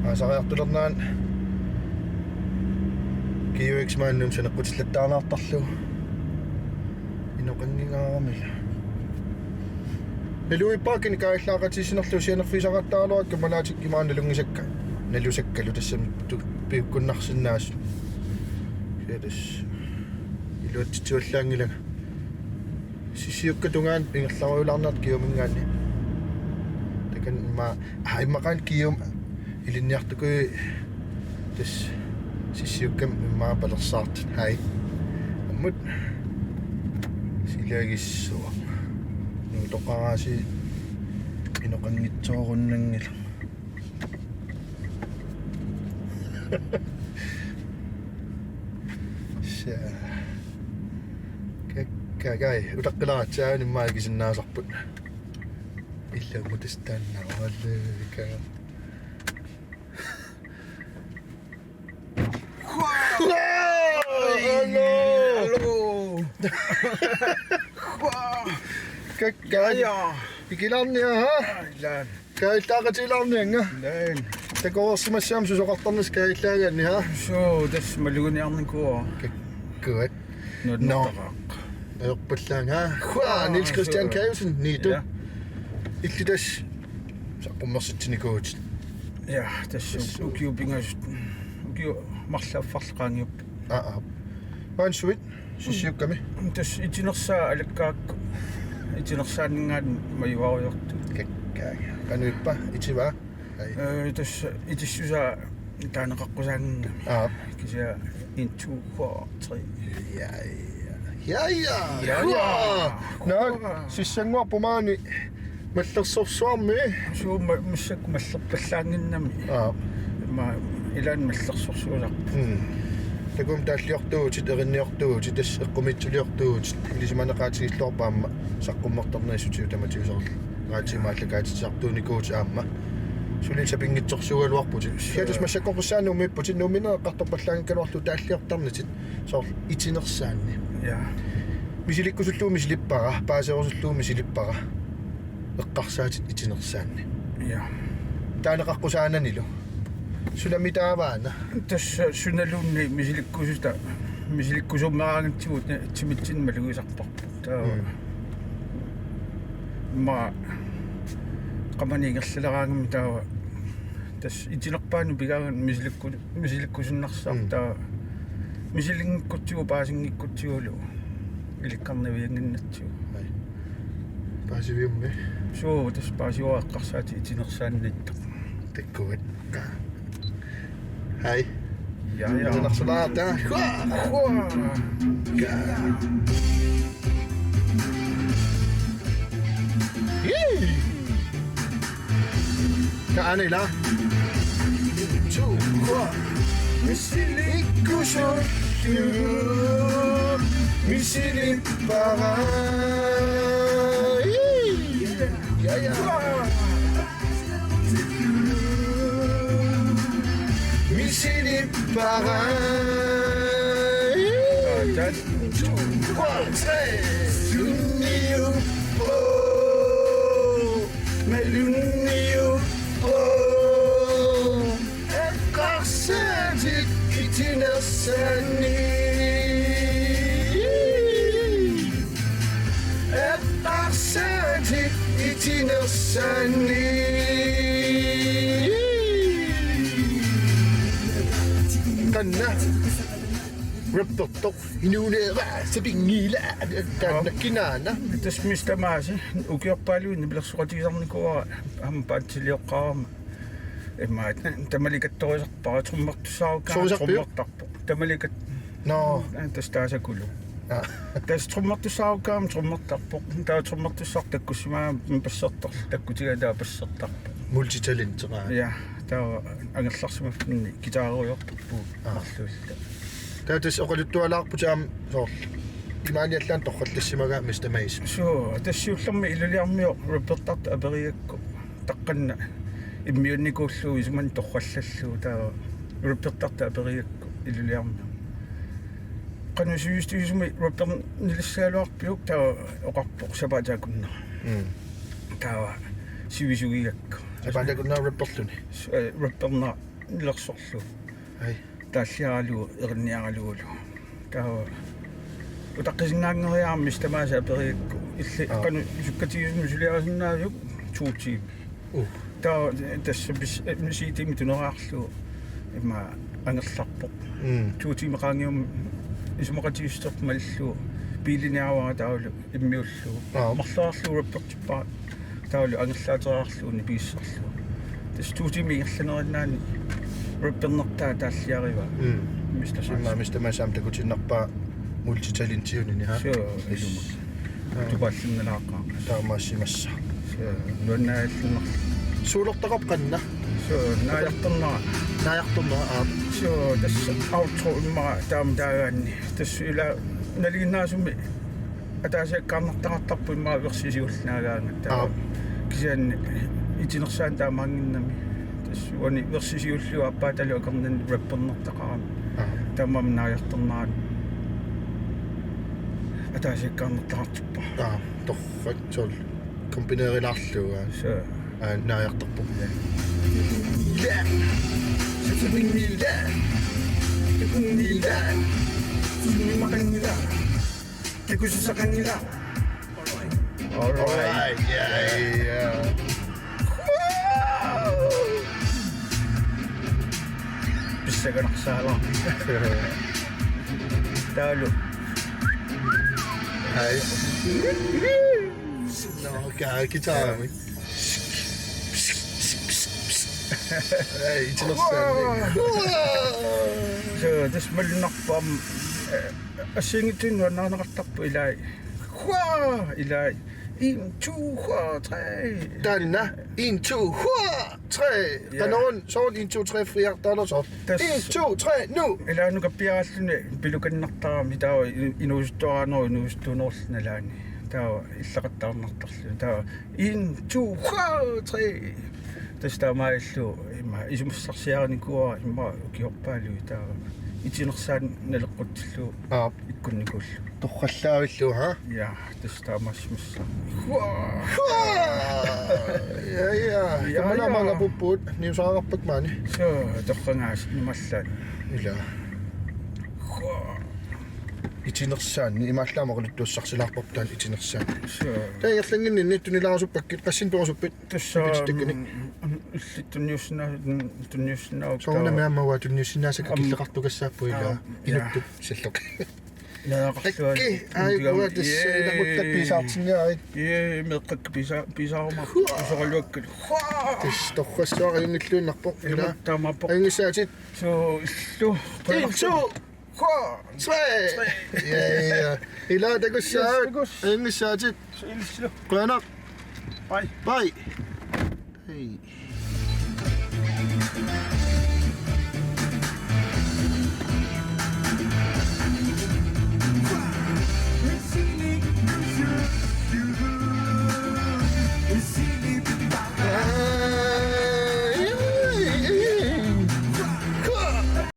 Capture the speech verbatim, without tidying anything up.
Aasariartulernerani G U X maannamut saneqqutillattaarnaartarlugu. Inoqanngingaaramila. Naluvippara kaajallaaqatigiissinerlugu sianerfigisaqattaaraluarakku, imaluunniit imaannalunngisakka. Nalusakkalu tassami tu-, piukkunnarsinnaasut. Kisianni tassa iluatsitsivallaanngilanga. Sissiukkat tungaanut ingerlarujulaarnerat G U-minngaanniit. Takanna immaqa, aa, immaqaana G U-mi ilinniartukujuit tassa Sissiukkami immaqa palersaartut. Hai. Aamma silagissuaq. Nuutoqaraasiit inoqanngitsoorunnanngilaq. Sa-, ka-, ka-, kai, utaqqilaratsaani immaqa ikisinnaasarput. Illamut tastaannaralika. Hallo! Hallo! Kakka. Ja. Ikilaarniarpa? Ilaan. Kaajallaaqatigiilaarnianga. Ilaan. Takoreersimassavarsi susoqartarnissat kaajallaagaanni, ha? Suu, tassa maluginiarnikuuara. Kakkuat. Nuannertaqaaq. Ajorpallaanga. Hua, Niels Christian Kajusen, Niitu. Ja. Illit tassa saqqummersitsinikuuvutit. Ja, tassa. Tassa. Ukiut pingasut. Ukiut marluk affarlu qaangiupput. Aa, aa. Maansuit, Sissiukkami. Tassa itinersaat alakkaakku. Itinersaanninngaanniit majuarujoortut. Kakkaak. Qanoq ippa, itivaa? Ai. Øh, tassa itissusaa taaneqaqqusaannginnami. Aap. Kisianni en, to, four, tre. Ja, ja. Ja, ja. Ja, ja. Hua. Naa, Hua. Sissannguarput maani mallersorsuarmi. Suu ma-, massakkut mallerpallaannginnami. Aap. Ma ilaanni mallersorsuusarput. Mm. Takuuk taalliortuuvutit, erinniortuuvutit, tassa eqqumiitsuliortuuvutit, ilisimaneqaatigilluarpat aamma saqqummertarnerissutigut tamatigut soorlu. Raatimaallakaatitsisartuunikuuvutit aamma. Suli sapinngitsorsuugaluarputit. Suu. Kisianni tassa massakkorpiaq Nuummiipputit, Nuummiinnera eqqartorpallaanngikkaluarlugu taalliortarnitit. Soorlu itinersaanni. Ja. Misilikkusullugu misilippara, paaserusullugu misilippara. Eqqarsaatit itinersaanni. Ja. Taaneqaqqusaananilu. Sunami taavaana? Tassa sunaluunniit misilikkusuta, misilikkusummeraangatsigu timitsinni malugisarparput. Taava. Mm. Ma qamani ingerlaleraangami taava. Tassa itinerpaanut pigaangat misilikku-, misilikkusunnarsarput. Mm. Taava. Misilinngikkutsigu, paasinngikkutsigulu. Ilikkarnaviannginnatsigu. Ai. Paasiviummi? Suu, tassa paasivara eqqarsaatit itinersaanniittoq. Takkuat. Hej. Ja, ja. Itinersunaarta. Hua! Hua! Ja. Yay! Ka anila. Two, four. Misilikkusullugu. Misilippara. Yay! Ja, ja. Misilippara. One, two, three. Sunniu. Oh. Malunniu. Oh. Eqqarsaatit itinersaanni. Eqqarsaatit itinersaanni. Qanoq? Rappertoq inuunera sapinngilara. Qanoq, kinaana? Tassa Mister Maasi, ukiorpaaluit nipilersoqatigisarnikuuara aamma bandilioqqaarama. Immaqa tamalikatsorisarpara, trommertussaarukkaangama. Sorisarpiuk? Trommertarpoq. Tamalikat-. Nå. Tassa taasakulu. Aa. Tassa trommertussaarukkaangama trommertarpoq. Taava trommertussaq takkussimaagama bassertarpoq. Takkutigalugu taava bassertarpoq. Multitalentera. Ja, taava angerlarsimaffinni guitariuarpugut. Aa. Marluulluta. Taava tassa oqaluttualaarputit aamma soorlu. Imaani allaat torrallassimagaa Mister Maasi. Suu, tassa siullermik Ilulissarmioq rappertartut aperigakku. Taqqanna immiunnikuullugu isumanni torrallallugu, taava rappertartut aperigakku Ilulissarmioq. Qanoq sivisutigisumik rappernilissagaluarpiuk, taava oqarpoq sapaatip akunnera. Mm. Taava sivisugigakku. Sapaatip akunnera rapperluni? S-, eh, rappernera. nilersorlu. Ai. Taalliaralugu, erinniaralugulu. Taava utaqqisinnaanngeriarami tamaasa aperigakku. Illi Aa. Qanoq sukkatigisumik suliarisinnaavisiuk? To timer. Uh. Taava tassa pis-, eh, C D-mi tuneraarlugu ima angerlarpoq. Mm. To timer qaangiummik isumaqatigiissuteqarlugu malillugu biiliniaruara taavalu immiullugu. Aa. Marloriarlugu rappertippara taavalu angerlaateriarlugu nipigissallugu. Tassa to timer ingerlanerinnaani rappernertaa taalliarivaa. Mm. Mister Science. Immaqa Mister Science aamma takutiinnarpaa multitalentiunini, ha? Suu, ilumut. Aa. Tupaallunnalaaqaaq. Taamaassimassaaq. Suu, nuannaallunnar. Suulertaqarpa qanna? Suu, naajartornera. Naajartornera, aa. Suu, tassa outro immaqa taama taagaanni. Tassa ila nalinginnaasumik ataasiakkaarnartaqartarpoq immaqa versi siulliup naagaangat taava. Aap. Kisianni itinersaani taamaannginnami. Tassa uani versi siulliup aappaatalu akornanni rappernertaqarami. Aap. Taamaammat naajartornerani ataasiakkaarnartaqartippara. Aap, torrak soorlu kombineerilaarlugu. Suu. Aa, naajartorpoq. Ila. Sasabinni ila. Takunni ila. Sunimaqanngi ila. Takususaqanngi ila. All right. All right. Yeah, yeah. Pissanganarsaalaarpoq. Taavalu. Ai. No, kaa, guitarimi. Ai, itinersaanni. Suu, tassa malunnarpoq aamma, eh, assigiinngitsunik nuannarineqartarpoq ilai. Hua! Ilai. En, to, hua, tre. Taanna. En, to, hua, tre. Ja. Qanoruna, soorlu en, to, tre, fire, taanna soorlu. Tassa. En, to, tre, nu. Ilaa nukappiaralluni pilukannartarami taava i-, inuusuttuaraanerup inuusuttuunerullu nalaani. Taava illaqattaarnartarluni. Taava en, to, hua, tre. Tassa taamaalillugu ima isumassarsiarinikuuara ima ukiorpaaluit taava itinersaanut naleqqutsillugu. Aap. Ikkunnikuullugu. Torrallaavillugu, ha? Ja, tassa taamaassimassaaq. Hua! Hua! Ja, ja. Ja, tamanna ja. Maanga pupput, niusaagarpakka maani. Suu, torrangaas nimallaat. Ila. Hua! Itinersaanni, imaallaat oqaluttuassarsilaarparput taanna itinersaanni. Suu. Taava ingerlannginninni tunnilaarusuppakkit, qassinik perusuppit? Tassa, Pitsikkinik. Mm, illit tunniussinna-, tunniussinnaavakka. Soorunami aamma uanga tunniussinnaasakka. Am-, killeqartukassaapput ila. Aa, ja. Inuttut salloq. Naaqarlua. Akki, ai, tunniukkama. Uanga tassa. Jee. Ilaquttat pisaartinniarit. Jee, meeqqakka pisa-, pisaarumaarput. Hua. Pisoraluakkut. Hua. Tassa torrassuaq ajunngilluinnarpoq. Ila. Ilumut taamaappoq. Ajunngissaatit. Suu, illu. En, to. Hua. Tre. Tre. Ja, ja. Ila takuss-. Yes, takuss. Ajunngissaatit. Suu, illu. Qujanaq. Bye. Bye. Hej.